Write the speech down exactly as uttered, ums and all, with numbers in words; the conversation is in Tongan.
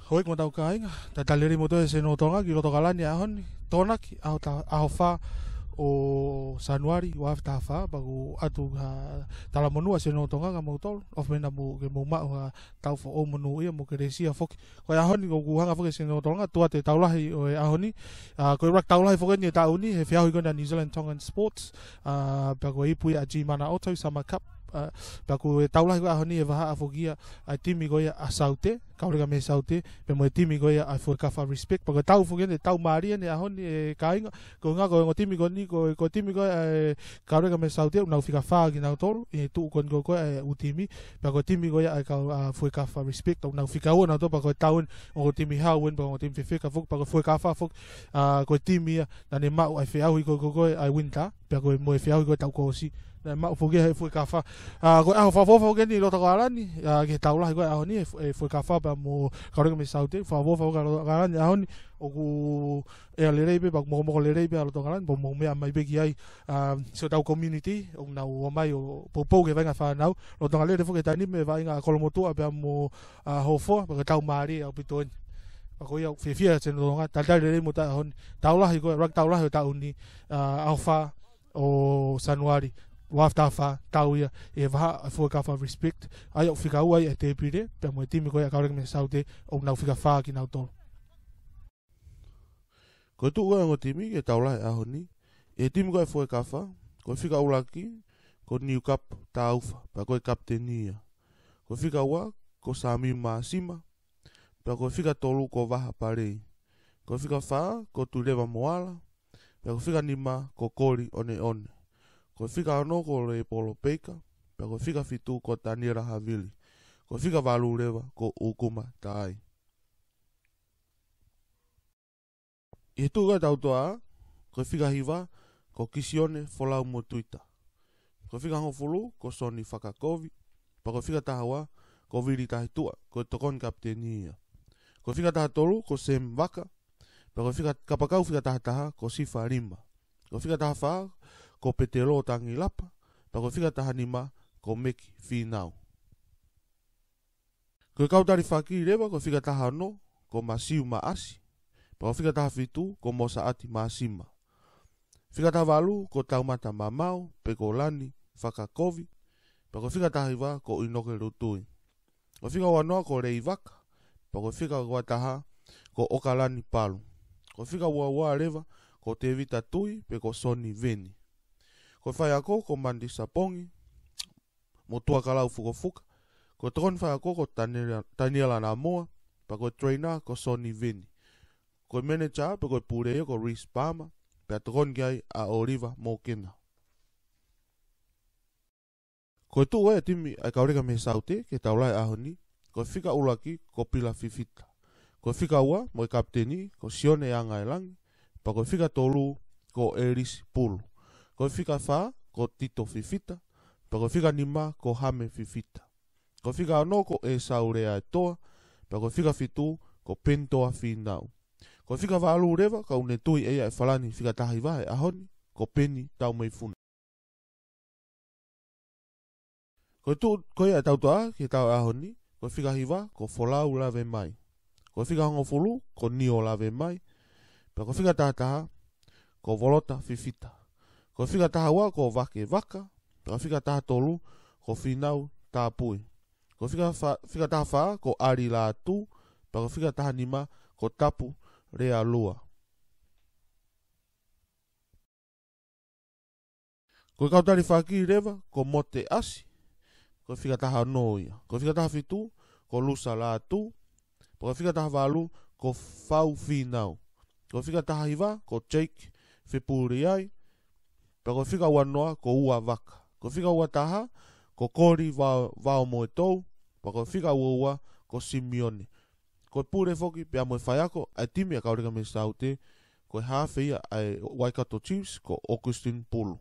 Hoi, ko ʻetau kāinga, talitali lelei kimoutolu ʻe he Senolo Tonga ki loto Okalani he ʻaho ni. Tokonaki, ʻaho ta-, ʻaho fā ʻo Sānuali, ua afe taha fā, pea ʻoku ʻoatu ha talamonū ʻa e Senolo Tonga kiate kimoutolu, ʻofa pē naʻa mou, ke mou maʻu ha taʻu foʻou monūʻia mo kelesiʻia foki. Ko e ʻaho ni ʻoku hanga foki ʻe he Senolo Tonga ʻo tuku atu e tau lahi ʻo e ʻaho ni. ʻA, ko e ʻuluaki tau lahi foki eni ʻo e taʻu ni, he feʻauhi ko ena New Zealand Tongan Sports, ʻa, pea ko e ipu ia ʻa e G Mana Auto Summer Cup, ʻa, pea ko e tau lahi ko e ʻaho ni ʻe vahaʻa foki ia ʻa e timi ko ia ʻa Saute, Kauleka mei Saute, pea mo e timi ko ia ʻa e Fuekafa Respect. Pea ko e tau foki eni, tau mālie eni he ʻaho ni ʻe kāinga, ko e ʻuhinga ko e ongo timi ko eni, ko, ko e timi ko ia ʻa e Kauleka mei Saute, ʻoku nau fika fā kinautolu ʻi he tuʻu ko eni ko, ko e ʻū timi, pea ko e timi ko ia ʻa e kau, ʻa, Fuekafa Respect, ʻoku nau fika ua nautolu, pea ko e tau eni, ongo timi hau eni, pea ongo timi fefeka foki, pea ko e Fuekafa foki, ʻa, ko e timi ia naʻa ne maʻu ʻa e feʻauhi ko, ko, ko e ʻa e Winter, pea ko e mo e feʻauhi ko e taʻu kuo ʻosi, naʻe maʻu foki ia ʻe he Fuekafa. ʻA, ko e ʻaho fakaʻofoʻofa foki eni ʻi loto Okalani, ʻa, ki he tau lahi ko e ʻaho ni, ʻe, ʻe Fuekafa pea mo Kauleka mei Saute, fakaʻofoʻofa foki ʻa loto Okalani he ʻaho ni, ʻoku ʻea lelei pē, pea mokomoko lelei pē ʻa loto Okalani, pea mou meʻa mai pē ki ai, ʻa, siʻotau community, ʻoku nau ō mai ʻo poupou ki he vaʻinga fānau, lolotonga lele foki he taimi ni mo e vaʻinga ʻa Kolomotuʻa pea mo, ʻa, Hofoa, pea ko e tau mālie ʻaupito eni. Pea ko ia ʻoku fiefia ʻa e Senolo Tonga, talitali lelei kimoutolu he ʻaho ni. Tau lahi ko e, ʻuluaki tau lahi ʻo e taʻu ni, ʻa, ʻaho fā ʻo Sānuali, ua afe taha fā, tau ia ʻi he vahaʻa ʻa e Fuekafa Respect, ʻa ia ʻoku fika ua ai ʻa e tēpile, pea mo e timi ko ia ʻa Kauleka mei Saute, ʻoku nau fika fā kinautolu. Ko e tuʻu ko e ongo timi ki he tau lahi he ʻaho ni, ʻi he timi ko e Fuekafa, ko e fika ʻuluaki, ko Niukapu Taufa, pea ko e kapiteni ia. Ko e fika ua, ko Sami Māsima, pea ko e fika tolu ko Vaha Palei. Ko e fika fā, ko Tuileva Moala, pea ko e fika nima, ko Koli ʻOneʻone. Ko e fika ono, ko Lepolo Peika, pea ko e fika fitu, ko Taniela Havili. Ko e fika valu leva, ko ʻUkuma Tai. ʻI he tuʻu ko e tau toa, ko e fika hiva, ko Kisione Folau Motuita. Ko e fika hongofulu, ko Soni Fakakovi, pea ko e fika taha ua, ko Vili Tahituʻa, ko e tokoni kapiteni ia. Ko e fika taha tolu, ko Sem Vaka, pea ko e fika, kapakau fika taha taha, ko Sifa Lima. Ko e fika taha fā, ko Petelo Tangilapa, pea ko e fika taha nima, ko Meki Finau. Ko e kau talifaki leva, ko e fika taha ono, ko Masiu Maʻasi, pea ko e fika taha fitu, ko Mosaʻati Māsima. Fika taha valu, ko Taumata Mamao, pe ko Lani Fakakovi, pea ko e fika taha hiva, ko ʻInoke Lutui. Ko e fika ua noa, ko Lei Vaka, pea ko e fika ua taha, ko ʻOkalani Palu. Ko e fika ua ua leva, ko Tevita Tui, pe ko Soni Veni. Ko e faiako, ko Mandi Sapongi, mo Tuakalau Fukofuka. Ko e tokoni faiako ko Taniela, Taniela Namoa, pea ko e trainer ko Soni Veni. Ko e manager pe ko e pule ia ko Reece Palmer, pea tokoni ki ai ʻa Oliver Mokena. Ko e tuʻu ʻa e timi ʻa e Kauleka mei Saute ki he tau lahi he ʻaho ni, ko e fika ʻuluaki ko Pila Fifita. Ko e fika ua mo e kapiteni ko Sione Angaelangi, pea ko e fika tolu ko ʻElisi Pulu. Ko e fika fā ko Tito Fifita, pea ko e fika nima ko Hame Fifita. Ko e fika ono ko ʻEsau Leaʻaetoa, pea ko e fika fitu ko Penitoa Finau. Ko e fika valu leva, ka ʻoku ne tui ʻe ia ʻe Falani fika taha hiva he ʻaho ni, ko Peni Taumeifuna. Ko e tuʻu ko ia ʻa e tau toa ki he tau ʻaho ni, ko e fika hiva ko Folau Lavemai. Ko e fika hongofulu ko Nio Lavemai. Pea ko e fika taha taha ko Volota Fifita. Ko e fika taha ua ko Vake Vaka. Pea ko e fika taha tolu ko Finau Tapui. Ko e fika fā, fika taha fā ko ʻAli Lātū. Pea ko e fika taha nima ko Tapu Lealua. Ko e kau talifaki leva ko Mote ʻAsi, ko e fika taha ono ia. Ko e fika taha fitu ko Lusa Lātū. Pea ko e fika taha valu ko Fau Finau. Ko e fika taha hiva ko Jake Fepuliai. Pea ko e fika ua noa ko Ua Vaka. Ko e fika ua taha ko Koli Va-, Vaomoetou. Pea ko e fika ua ua ko Simione. Ko e pule foki pea mo e faiako ʻa e timi ʻa e Kauleka mei Saute, ko e hafe ia ʻa e Waikato Chiefs ko Augustine Pulu.